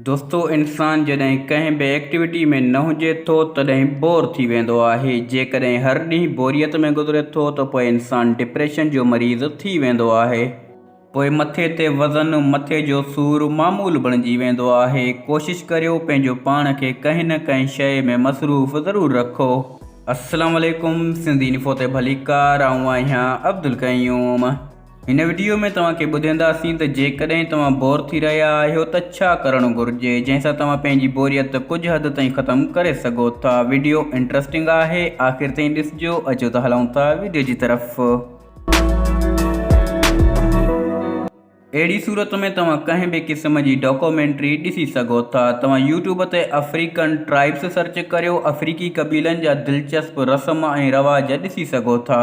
دوستو انسان جڏهن ڪنهن به ايڪٽيوٽي ۾ نه هجي ٿو تڏهن بور ٿي ويندو آهي جيڪڏهن هر ڏينهن بوريت ۾ گذري ٿو ته پوء انسان ڊپريشن جو مريض ٿي ويندو آهي پوء مٿي تي وزن مٿي جو سور معمول بڻجي ويندو آهي ڪوشش ڪريو پنهنجو پاڻ کي ڪنهن نه ڪنهن شيء ۾ مصروف ضرور رکو. السلام عليڪم سنڌي انفو تي ڀليڪار آئون آهيان عبدالقيوم. هن وڊيو ۾ توهان کي ٻڌينداسين ته جيڪڏهن توهان بور ٿي رهيا آهيو ته ڇا ڪرڻ گهرجي جنهن سان توهان پنهنجي بوريت ڪجهه حد تائين ختم ڪري سگهو ٿا وڊيو انٽرسٽنگ آهي آخر تائين ڏسجو اچو ته هلون ٿا وڊيو جي طرف. اهڙي صورت ۾ توهان ڪنهن به قسم جي ڊاڪومينٽري ڏسي سگهو ٿا توهان يوٽيوب تي آفريڪن ٽرائبس سرچ ڪريو آفريڪي قبيلن جا دلچسپ رسم ۽ رواج ڏسي سگهو ٿا.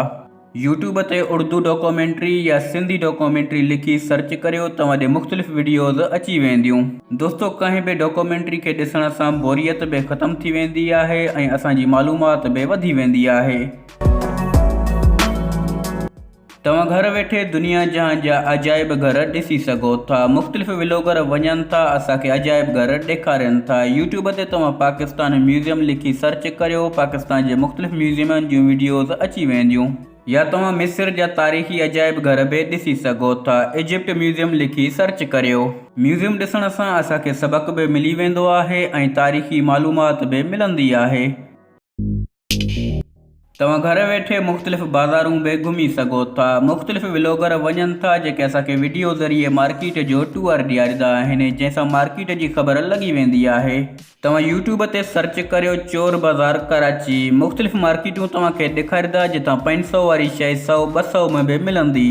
يوٽيوب تي اردو ڊاڪومينٽري يا سنڌي ڊاڪومينٽري لکي سرچ ڪريو توهان ڏي مختلف وڊيوز اچي وينديون. دوستو ڪنهن به ڊاڪومينٽري کي ڏسڻ سان بوريت به ختم ٿي ويندي آهي ۽ اسان جي معلومات به وڌي ويندي آهي. توهان گهر ويٺي دنيا جهان جا عجائب گهر ڏسي سگهو ٿا. مختلف ولوگر وڃن ٿا اسان کي عجائب گهر ڏيکارين ٿا. يوٽيوب تي توهان پاڪستان ميوزيم لکي سرچ ڪريو پاڪستان جي مختلف ميوزيمن جون وڊيوز اچي وينديون. يا توهان مصر جا تاريخي عجائب گهر به ڏسي سگهو ٿا. ايجپٽ ميوزيم لکي سرچ ڪريو. ميوزيم ڏسڻ سان اسان کي سبق به ملي ويندو آهي ۽ تاريخي معلومات به ملندي آهي. توهان گهر ويٺي مختلف بازارون به گهمي سگهو ٿا. مختلف ولوگر وڃن ٿا جيڪي اسان کي وڊيو ذريعي مارڪيٽ جو ٽوئر ڏياريندا آهن جنهن سان مارڪيٽ جي خبر لڳي ويندي آهي. توهان يوٽيوب تي سرچ ڪريو چور بازار ڪراچي مختلف مارڪيٽون توهان کي ڏيکاريندا جتان پنج سئو واري شيء سئو ٻه سئو ۾ به ملندي.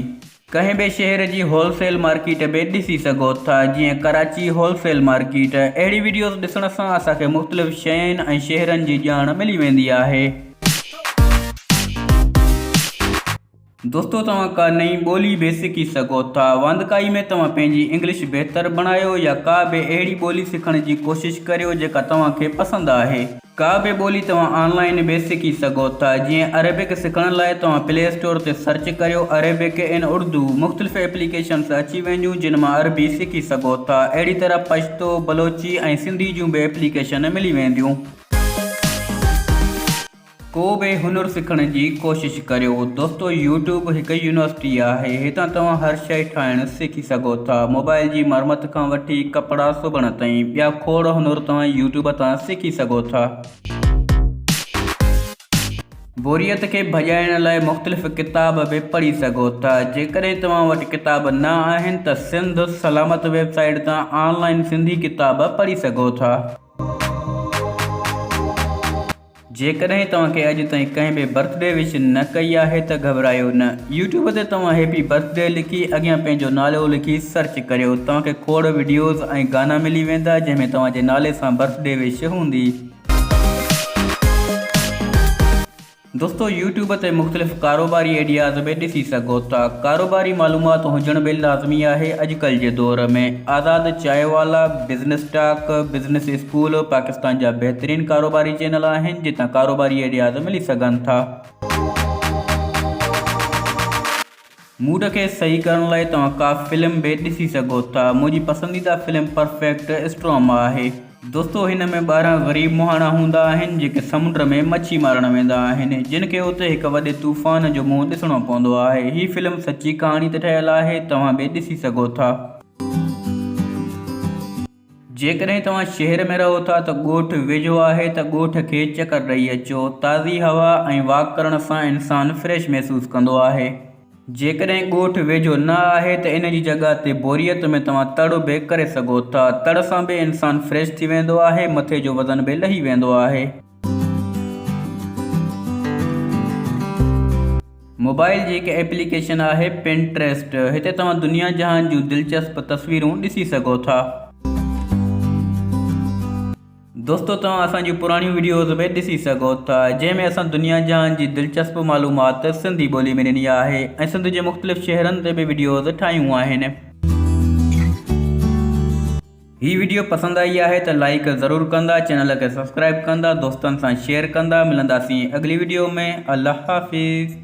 ڪنهن به شهر جي هول سيل مارڪيٽ به ڏسي سگهو ٿا جيئن ڪراچي هول سيل مارڪيٽ. اهڙي وڊيوز ڏسڻ سان اسان کي مختلف شين ۽ شهرن جي ڄاڻ ملي ويندي آهي. دوستو توهان ڪا نئين ٻولي به سکي سگهو ٿا. واندڪائي ۾ توهان پنهنجي انگلش بهتر بڻايو يا ڪا به اهڙي ٻولي سکڻ جي ڪوشش ڪريو جيڪا توهان کي پسند آهي. ڪا به ٻولي توهان آن لائين به سکي سگهو ٿا جيئن عربڪ سکڻ لاء توهان پلي اسٽور تي سرچ ڪريو عربڪ ان اردو مختلف ايپليڪيشنس اچي وينديون جن مان عربي سکي سگهو ٿا اهڙي طرح پشتو، بلوچي ۽ سنڌي جون به ايپليڪيشن ملي وينديون. ڪو به هنر سکڻ جي ڪوشش ڪريو. دوستو يوٽيوب هڪ يونيورسٽي آهي هتان توهان هر شئي ٺاهڻ سکي سگهو ٿا موبائل جي مرمت کان وٺي ڪپڙا سبڻ تائين ٻيا کوڙ هنر توهان يوٽيوب تان سکي سگهو ٿا. بوريت کي ڀڄائڻ لاء مختلف ڪتاب به پڙهي سگهو ٿا جيڪڏهن توهان وٽ ڪتاب نه آهن ته سنڌ سلامت ويب سائيٽ تان آن لائين سنڌي ڪتاب پڙهي سگهو ٿا. جيڪڏهن توهان کي اڄ تائين ڪنهن به برٿ ڊي وش نه ڪئي آهي ته گهٻرايو نه. يوٽيوب تي توهان هيپي برٿ ڊي لکي اڳيان پنهنجو نالو لکي سرچ ڪريو توهان کي کوڙ وڊيوز ۽ گانا ملي ويندا جنهن ۾ توهان جي نالي سان برٿ ڊي وش هوندي. دوستو يوٽيوب تي مختلف ڪاروباري ايڊياز به ڏسي سگهو ٿا. ڪاروباري معلومات هجڻ به لازمي آهي اڄڪلهه جي دور ۾. Azad Chai Wala, business talk, business school Pakistan جا بهترين ڪاروباري چينل آهن جتان ڪاروباري ايڊياز ملي سگهن ٿا. موڊ کي صحيح ڪرڻ لاء توهان ڪا فلم به ڏسي سگهو ٿا. منهنجي پسنديده فلم پرفيڪٽ اسٽارم آهي. دوستو هن ۾ 12 غريب مهاڻا هوندا آهن جيڪي سمنڊ ۾ مڇي مارڻ ويندا آهن جن کي اتي هڪ وڏي طوفان جو منهن ڏسڻو پوندو آهي. هي فلم سچي ڪهاڻي تي ٺهيل آهي توهان به ڏسي سگهو ٿا. جيڪڏهن توهان شهر ۾ رهو ٿا ته ڳوٺ ويجهو آهي ته ڳوٺ کي چڪر ڏئي اچو. تازي هوا ۽ واڪ ڪرڻ سان انسان فريش محسوس ڪندو آهي. جيڪڏهن ڳوٺ ويجهو نه آهي ته ان جي جڳهه تي بوريت ۾ توهان تڙ به ڪري سگهو ٿا. تڙ سان به انسان فريش ٿي ويندو آهي، مٿي جو وزن به لهي ويندو آهي. موبائل جي هڪ ايپليڪيشن آهي پنٽريسٽ هتي توهان دنيا جهان جون دلچسپ تصويرون ڏسي سگهو ٿا. دوستو توهان اسان جون پراڻيون وڊيوز به ڏسي سگهو ٿا جنهن ۾ اسان دنيا جهان جي دلچسپ معلومات سنڌي ٻولي ۾ ڏني آهي ۽ سنڌ جي مختلف شهرن تي به وڊيوز ٺاهيون آهن. هي وڊيو پسند آئي آهي ته لائيڪ ضرور ڪندا چينل کي سبسڪرائيب ڪندا دوستن سان شيئر ڪندا ملنداسين اڳلي وڊيو ۾ الله حافظ.